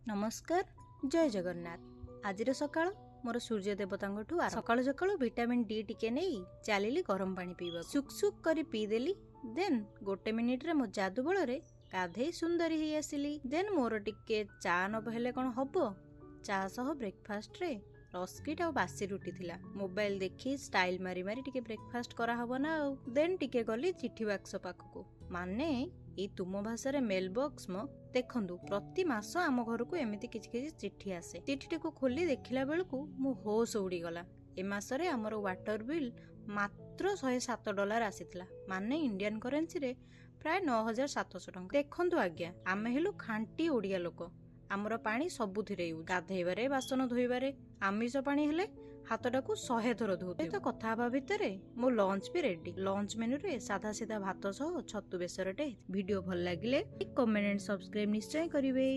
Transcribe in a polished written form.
ନମସ୍କାର, ଜୟ ଜଗନ୍ନାଥ। ଆଜିର ସକାଳ ମୋର ସୂର୍ଯ୍ୟ ଦେବତାଙ୍କଠୁ। ସକାଳୁ ସକାଳୁ ଭିଟାମିନ୍ ଡି ଟିକେ ନେଇ ଚାଲିଲି ଗରମ ପାଣି ପିଇବାକୁ। ସୁକ୍ ସୁକ୍ କରି ପିଇଦେଲି। ଦେନ୍ ଗୋଟେ ମିନିଟରେ ମୋ ଯାଦୁ ବଳରେ ଗାଧେଇ ସୁନ୍ଦରୀ ହେଇ ଆସିଲି। ଦେନ୍ ମୋର ଟିକେ ଚା ନ ହେଲେ କ'ଣ ହବ? ଚା ସହ ବ୍ରେକଫାଷ୍ଟରେ ରସ୍କିଟ୍ ଆଉ ବାସି ରୁଟି ଥିଲା। ମୋବାଇଲ ଦେଖି ଷ୍ଟାଇଲ ମାରି ମାରି ଟିକେ ବ୍ରେକଫାଷ୍ଟ କରାହବ ନା ଆଉ। ଦେନ୍ ଟିକେ ଗଲି ଚିଠି ବାକ୍ସ ପାଖକୁ, ମାନେ ଏଇ ତୁମ ଭାଷାରେ ମେଲ୍ ବକ୍ସ ମ। ଦେଖନ୍ତୁ, ପ୍ରତି ମାସ ଆମ ଘରକୁ ଏମିତି କିଛି କିଛି ଚିଠି ଆସେ। ଚିଠିଟିକୁ ଖୋଲି ଦେଖିଲା ବେଳକୁ ମୋ ହୋସ ଉଡ଼ିଗଲା। ଏ ମାସରେ ଆମର ୱାଟର ବିଲ୍ ମାତ୍ର $107 ଆସିଥିଲା, ମାନେ ଇଣ୍ଡିଆନ କରେନ୍ସିରେ ପ୍ରାୟ 9700 ଟଙ୍କା। ଦେଖନ୍ତୁ ଆଜ୍ଞା, ଆମେ ହେଲୁ ଖାଣ୍ଟି ଓଡ଼ିଆ ଲୋକ। ଆମର ପାଣି ସବୁଥିରେ ୟୁଜ୍, ଗାଧେଇବାରେ, ବାସନ ଧୋଇବାରେ, ଆମିଷ ପାଣି ହେଲେ ହାତଟାକୁ 100 ଥର ଧୋଉ। ତ କଥା ହେବା ଭିତରେ ମୋ ଲଞ୍ଚ ବି ରେଡି। ଲଞ୍ଚ ମେନୁରେ ସାଧା ସିଧା ଭାତ ସହ ଛତୁ ବେସରଟେ। ଭିଡିଓ ଭଲ ଲାଗିଲେ କମେଣ୍ଟ ଆଣ୍ଡ ସବସ୍କ୍ରାଇବ ନିଶ୍ଚୟ କରିବେ।